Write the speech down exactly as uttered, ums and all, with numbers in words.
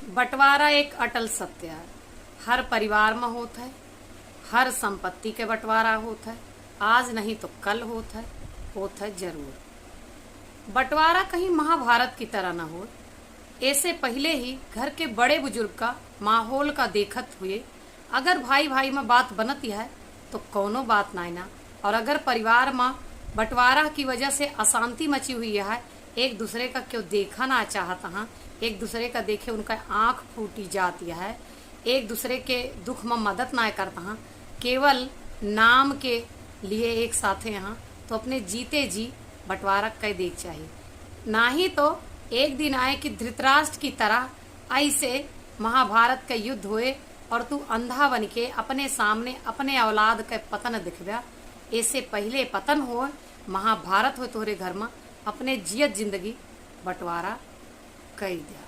बंटवारा एक अटल सत्य है। हर परिवार में होत है, हर संपत्ति के बंटवारा होत है। आज नहीं तो कल होत है, होत है जरूर। बंटवारा कहीं महाभारत की तरह न हो। ऐसे पहले ही घर के बड़े बुजुर्ग का माहौल का देखत हुए अगर भाई भाई में बात बनत है तो कौनो बात नाय ना। और अगर परिवार में बंटवारा की वजह से अशांति मची हुई है, एक दूसरे का क्यों देखा ना चाहत हाँ, एक दूसरे का देखे उनका आँख फूटी जाती है, एक दूसरे के दुख में मदद ना करत हाँ, केवल नाम के लिए एक साथे हाँ, तो अपने जीते जी बंटवारा कर दे चाहिए। ना ही तो एक दिन आए कि धृतराष्ट्र की तरह ऐसे महाभारत का युद्ध होए और तू अंधा बन के अपने सामने अपने औलाद के पतन दिखब्या। ऐसे पहले पतन होए, महाभारत होए तोहरे घर में, अपने जियत जिंदगी बंटवारा कई द्या।